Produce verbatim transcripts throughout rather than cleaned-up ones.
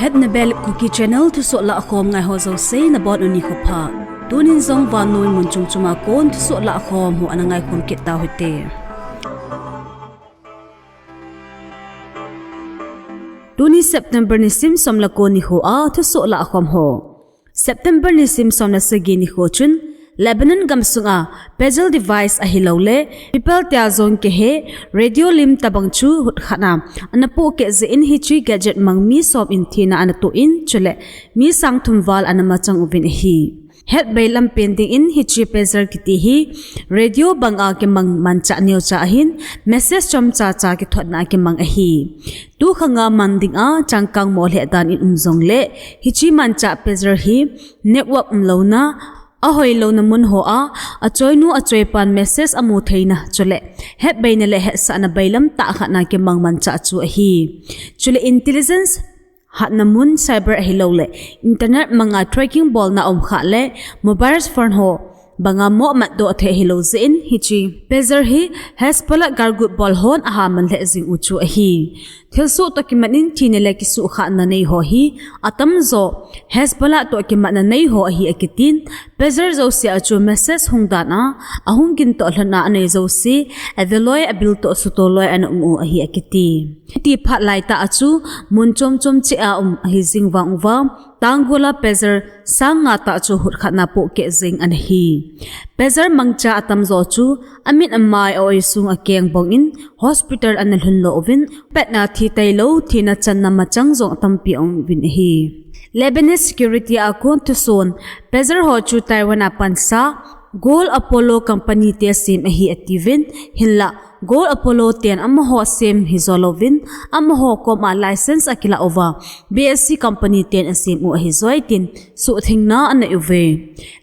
At Nebel Kuki Channel thusoh lahkhom ngai ho jouse nabonun nikho pha. Tunin jong vannoi mun chom choma kon thusoh lahkhom ho ana ngaikhom kit tauhite. Tuni September nisim som le ko nikhoa thusoh lahkhom ho. September nisim som le sagi nikho chun Lebanon gamsunga pager device ahilouleh people tia jong kihe radio lim tabang chu hutkhatna ana pohkeh jeh in hiche gadget mang mi som in thina ana toh in chule mi sang thum val ana machang uvin ahi. Hetbailam pen dingin hiche pager kiti hi radio banga kimang manchah neocha ahin message chomcha cha kithotna kimang ahi. Tukhanga man dinga changkang mo lheh dan in um jongleh hiche manchah pager hi network umlouna, ahoilouna mun hoa achoinu achoipan message amu theina chule hetbeina le hetsahna bailam tah khatna kimang manchah chu ahi. Chule intelligence hatna mun cyber ahilouleh internet manga tracking bolna umkhah le mobile phone ho banga moh matdoh thei ahilou jeh in hiche pager hi Hezbollah galgut bol hon ahaman lheh jing u chu ahi. Thilsoh toh kimat in thina le kisuhkhahna nei ho hi atamjo Hezbollah toh kimatna nei ho ahi akitin, pager jousea chu message hung dan a ahung gintoh lhon a anei jouse aveloi abiltoh sutoloi ana um u ahi akiti. Hiti phat laitah a chu mun chom chom cheh a um ahi jing vang uva, tanggol a pager sang nga tah chu hutkhatna pohkeh jing ana hi. Pager mangcha atamjo chu amit amai a-oi sung akeng bongin hospital ana lhunlo uvin, petna thi tailou thina channa machang jong atampi aum uvin ahi. Lebanese security a kon thuson pager ho chu Taiwan a pansa Gold Apollo company te sem ahi atiuvin, hinlah Gold Apollo ten amaho sem hijou louvin, amaho koma license akilah uva B S C company ten asem u ahijoi tin suhthengna anei uve.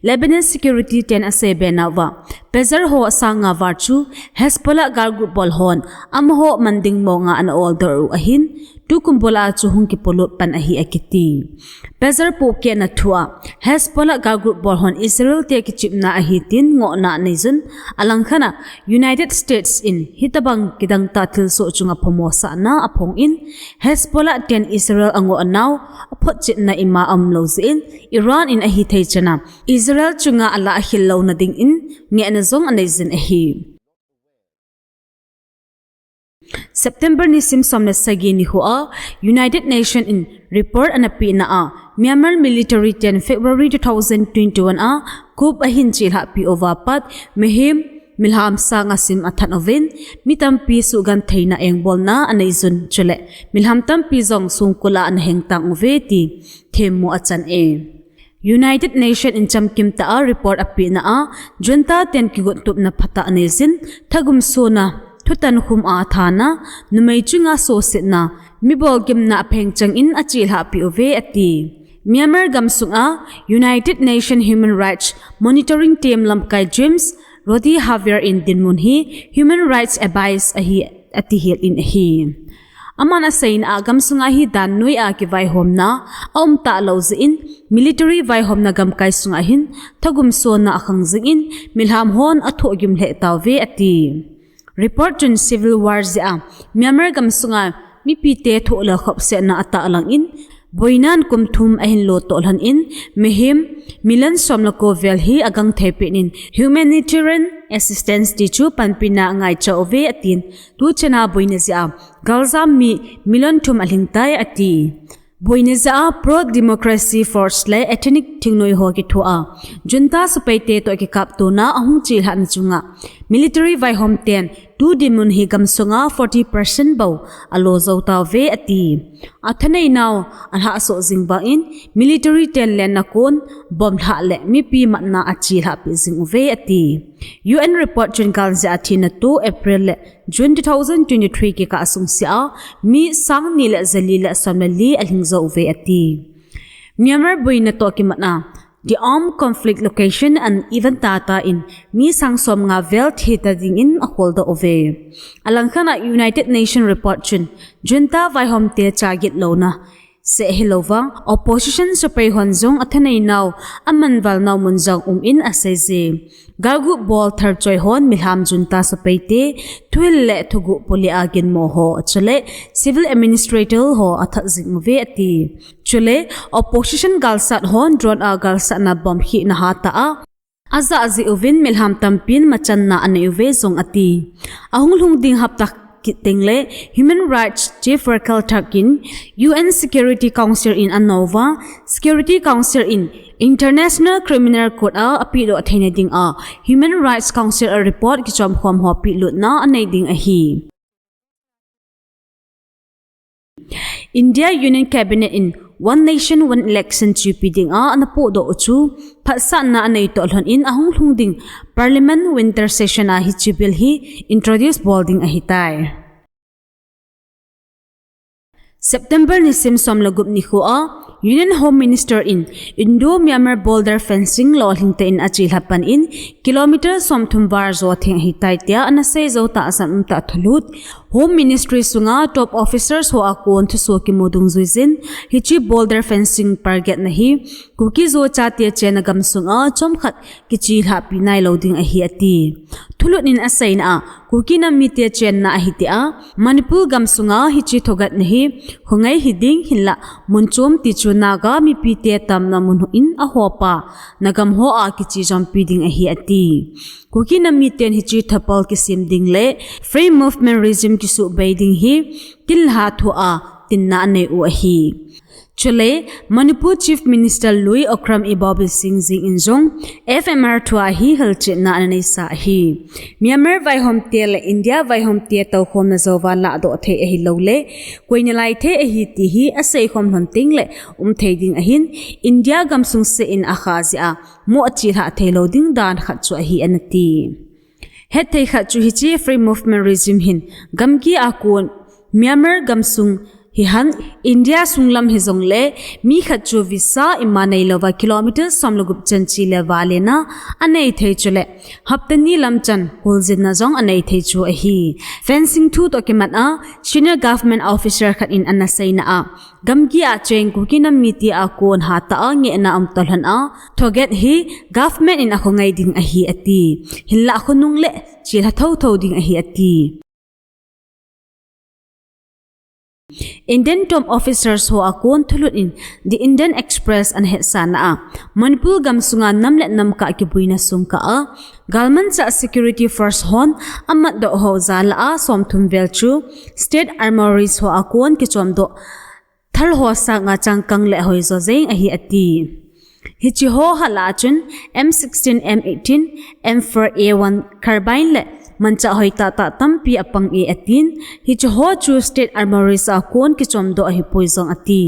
Lebanese security ten aseibe nauva pager ho sang nga val chu Hezbollah galgut bol hon amaho man ding monga ana order u ahin, tukum bula chu hung kipolut pan ahi akiti. Pager pohkehna thua Hezbollah galgut bol hon Israel te kichepna ahi tin ngohna aneijun, alangkhat a United States in hitobang kidangtah thilsoh chunga phamo sahna aphongin, Hezbollah ten Israel angoh nau aphotchetna ima aumlou jeh in, Iran in ahithei chana Israel chunga alah khel louna dingin ngehna jong aneijin ahi. September nisim som le sagi nikhoa United Nation in report ana pehna a Myanmar military ten February two thousand twenty-one a coup ahin chelhahpi uva pat mihem milham sang asim athat uvin, mi tampi suhgentheina engbolna aneijun chule milham tampi jong songkul a ana hengtang uve ti themmo achan e. United Nation in chamkim tah a report apehna a, junta ten kigontupna phatah aneijin, thagum sona thutan khum a athana, numei chunga sosetna, mibolgimna apheng changin achelhahpi uve ati. Myanmar gamsunga United Nation Human Rights Monitoring Team lamkai James Rodi Javier in dinmun hi human rights abuse ahi atihil in ahi. Aman aseina a gamsunga hi dan noi a kivaihomna aum talou jeh in military vaihomna gamkai sunga hin thagum sona akhang jingin milham hon athohgim lheh tauve ati. Report chun civil war jeh a Myanmar gamsunga mipite thohlel khopsetna atahlang in, boinan kum thum ahin lotoh lhon in, mihem million som le ko vel hi agangthei pet in humanitarian assistance ti chu panpina angaicha uve atin, tuchana boina jeh a galjam mi million thum alhingtai ati. Boina jeh a pro-democracy force le ethnic thingnoi ho kithoa junta sepaite toh kikaptona ahung chelhahna chunga military vaihom ten tu dinmun hi gamsunga forty percent bou alo jou tauve ati. Athaneinau alhahsoh jing bangin military ten lenna kon bomb lhah le mipi matna achelhahpi jing uve ati. U N report chun gal jeh a thina two April le June two thousand twenty-three kikah sungsea mi sang ni le jali le som le li alhing jou uve ati. Myanmar boina toh kimatna The Armed Conflict Location and Event Data in mi sang som nga vel thita dingin akholdoh uve. Alangkhat a United Nation report chun junta vaihomte chagit louna Seh hilouvang, opposition sepai hon jong athanei nau, amanval nau mun jong um in asei je. Galguh bol tharchoi hon milham junta sepai te, thuhil le thuguh poli a ginmo ho, chule civil administrator ho athat jing uve ati. Chule, opposition galsat hon drone a galsatna bomb hina hatah a, ajah jeh uvin milham tampin machanna anei uve jong ati. Ahung lhung ding hapta kit teng le Human Rights Chief Volker Turk in U N Security Council in anouva, Security Council in International Criminal Court a apehdoh theina dinga Human Rights Council a report kichom khom ho pehlutna anei ding ahi. India Union Cabinet in One Nation One Election chupi dinga ana pohdoh u chu phatsahna anei toh lhon in ahung lhung ding Parliament Winter Session a hiche bill hi introduce bol ding ahitai. September nisim som le gup nikho a Union Home Minister in Indo-Myanmar border fencing lolhing tah in achelha pan in kilometer somthum val jo theng ahitai tia ana sei jou tahsan umtah thulut Home Ministry sunga top officers ho a kon thusoh kimu dungjuijin, hiche border fencing palgetna hi Kuki-Zo chate chenna gamsunga chomkhat kichelhahpi nailou ding ahi ati. Thulut in aseina a, Kuki nam mite chenna ahi tia, Manipur gamsunga hiche thogetna hi khongai hiding hinlah mun chom ti chu Naga mipite tamna mun in ahopa, nagam ho a kiche jompi ding ahi ati. Kuki nam miten hiche thapal kisem ding le Free Movement Regime kisuhbei ding hi kinlha thua tinna anei u ahi. Chule, Manipur Chief Minister lui Okram Ibobi Singh jeng in jong F M R thua hi hilchetna ana neisa ahi. Myanmar vaihomte le India vaihomte toukhomna jouva lahdoh thei ahiloule, koi nalai thei ahi ti hi aseikhom lhon tengle umthei ding ahin, India gamsung seh in akhah jeh a mo achelhah theilou ding dan khat chu ahi anati. Hetthei khat chu hiche Free Movement Regime hin gamgi a kon Myanmar gamsung hihen India sunglam hijongle mi khat chu visa ima neilouva kilometer som le gup chan chele valena anei thei chule hapta ni lam chan kholjinna jong anei thei chu ahi. Fencing thu toh kimat a senior government officer khat in ana seina a, gamgi a cheng Kuki nam mite a kon hatah a ngehna um toh lhon a, thoget hi government in akhongai ding ahi ati. Hinlah khonung le chelha thouthou ding ahi ati. Indian top officers ho a kon thulut in The Indian Express ana hetsahna a, Manipur gamsunga nam le namkah kiboina sungkah a, galmanchah security force hon amatdoh ho jal a somthum vel chu State Armouries ho a kon kichomdoh thal ho sanga changkang le hoijo jeng ahi ati. Hiche ho halah a chun M sixteen, M eighteen, M four A one carbine le manchah hoitahtah tampi apang e atin, hiche ho chu State Armouries a kon kichomdoh ahipoi jong ati.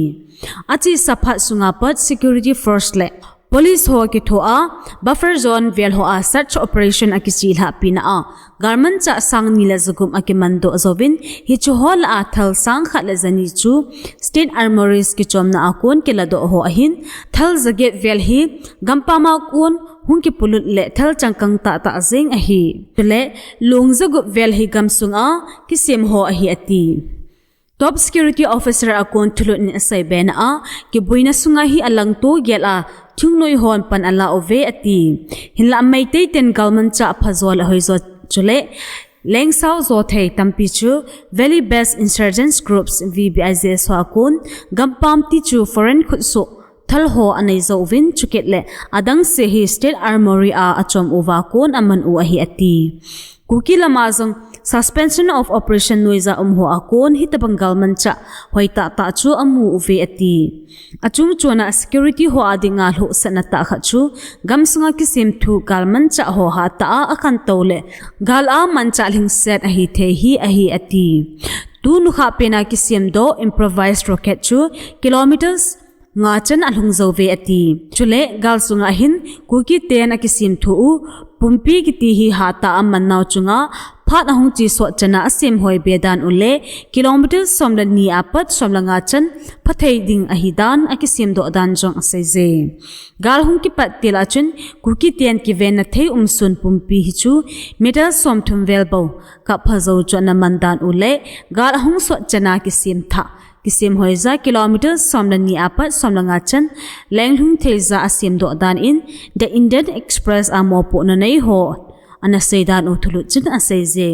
Achesa phat sunga pat security force le police ho kithoa buffer zone vel hoa search operation akichelhahpina a, galmanchah sang ni le jagup akimandoh jouvin, hiche ho lah a thal sang khat le jani chu State Armouries kichomna a kon kiladoh ho ahin, thal jaget vel hi gampam a kon hung kipolut le thal changkang tahtah jeng ahi. Chule long jagup vel hi gamsunga kisem ho ahi ati. Top security officer a kon thulut in aseibena a, kiboina sunga hi alangto gel a thingnoi hon pan ala uve ati. Hinlah Meitei ten galmanchah phajo le hoijo chule lengsao jo thei tampi chu Valley Based Insurgents Groups, V B I G S ho a kon gampam ti chu foreign khutsoh thal ho anei jouvin chukit le adangse hi State Armoury a achom uva kon aman u ahi ati. Kuki lama jong Suspension of Operation noiya um ho a kon hitobang galmanchah hoitahtah chu amu uve ati. Achungchona security ho a dinga lhohsahna tah khat chu gamsunga kisemthu galmanchah ho hatah a akhantou le gal a manchah lhingset ahithei hi ahi ati. Tunu khah pena kisemdoh improvised rocket chu kilometers nga chan alhung jouve ati. Chule galsunga hin Kuki ten akisemthu u pumpi kiti hi hatah a amannau chunga phat ahung chesot chana asemhoi be dan u le kilometers som le ni apat som le nga chan phathei ding ahidan akisemdoh dan jong aseije. Gal hung kipat til a chun Kuki ten kivenna thei umsun pumpi hi chu meter somthum vel bou kappha jou chu ana man dan u le gal ahung sot chana kisemthah Kisem hoija kilometer som le ni apat som le nga chan lenglhung thei ja a semdoh dan in The Indian Express a mopohna nei ho ana seidan u thulut chun aseije.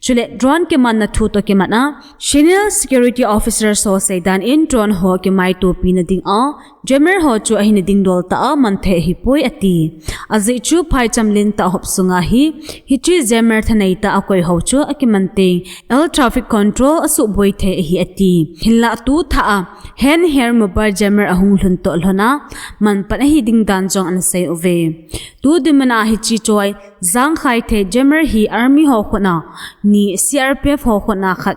Chule drone kimanna thu toh kimat a senior security officers ho seidan in drone ho kimaitopi na ding a jammer ho chu ahina dingdol tah a man thei ahipoi ati. Ajeh chu phaicham lentah hop sunga hi hiche jammer thanei tah a koi ho chu akiman teng air traffic control asuhboi thei ahi ati. Hinlah tu thah a hand held mobile jammer ahung lhun toh lhon a manpan ahi ding dan jong ana sei uve. Tu dinmun a hiche choi jangkhai thei jammer hi army ho khut a ni, C R P F ho khut a khat,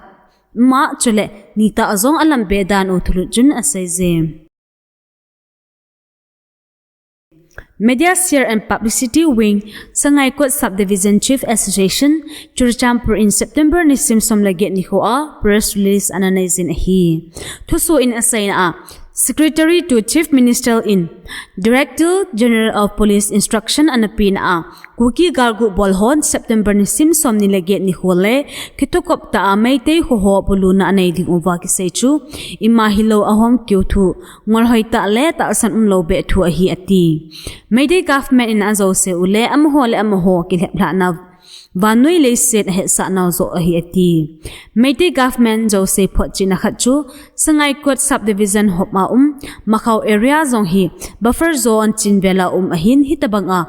ama chule nitah jong alam be dan u thulut chun aseije. Media Cell and Publicity Wing, Sangaikot Subdivision Chief Association, Churachandpur in September nisim som le get nikho a press release ana neijin ahi. Thusoh in aseina a, Secretary to Chief Minister in Director General of Police instruction ana pena a, Kuki galgu bol hon September nisim somni le get nikho le kithukop tah a Meitei kho ho buluna anei ding uva kisei chu ima hilou a hom kiu thu, ngolhoi tah le tahsan umlou beh thu ahi ati. Meitei government in ajouse u le amaho le amaho kilheplhahna vannoi leiset ahetsah nau joh ahi ati. Meitei government jouse photchetna khat chu Sangaikot subdivision hop a um Makhao area jong hi buffer zone chin vel a um ahin, hitobang a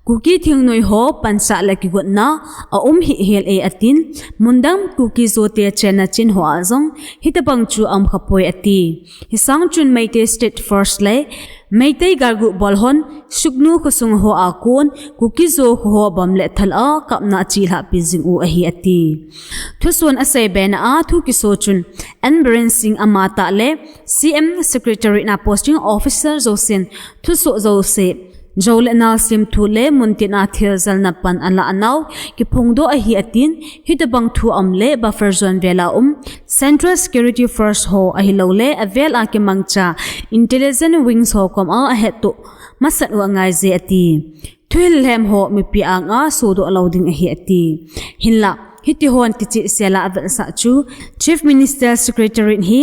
Kuki thingnoi ho pansah le kigotna aum hih hel e atin, mundang Kuki Zo te chenna chin ho a jong hitobang chu aum khapoi ati. Hisang chun Meitei State Force le Meitei galgu bol hon Sugnu khosung ho a kon Kuki Zo kho ho bom le thal a kapna achelhahpi jing u ahi ati. Thusoh in asei bena a thu kiso chun N Biren Singh amatah le C M Secretariat na posting officer jousen thusoh jouse jou le nal semthu le muntin a thil jalna pan alah nau kiphongdoh ahi atin, hitobang thu aum le buffer zone vel a um Central Security Force ho ahilou le avel a kimangcha Intelligence Wings ho kom a ahettoh masat u angaije ati. Thuhil lhem ho mipi anga sodoh lou ding ahi ati. Hinlah hiti hon kichehsel a avetsah chu Chief Minister Secretariat hi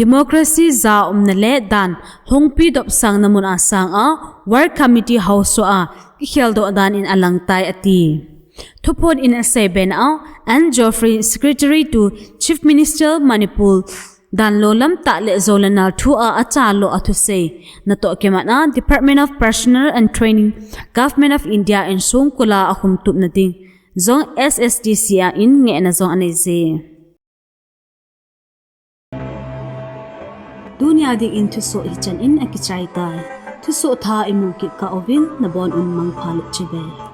democracy ja umna le dan hungpi dopsangna mun a sang a War Committee House a kikheldoh dan in alangtai ati. Thuphon in asei bena a N Geoffrey, Secretary to Chief Minister Manipur, dan lou lam tah le jou le nal thu a achalo a thusei natoh kimat a Department of Personnel and Training, Government of India in songkul a akhumtupna ding jong S S D C a in ngehna jong aneije. Tunia dingin thusoh hichan in akichaitai. Thusoh thah imu kit kah uvin nabon un mangpha le chibai.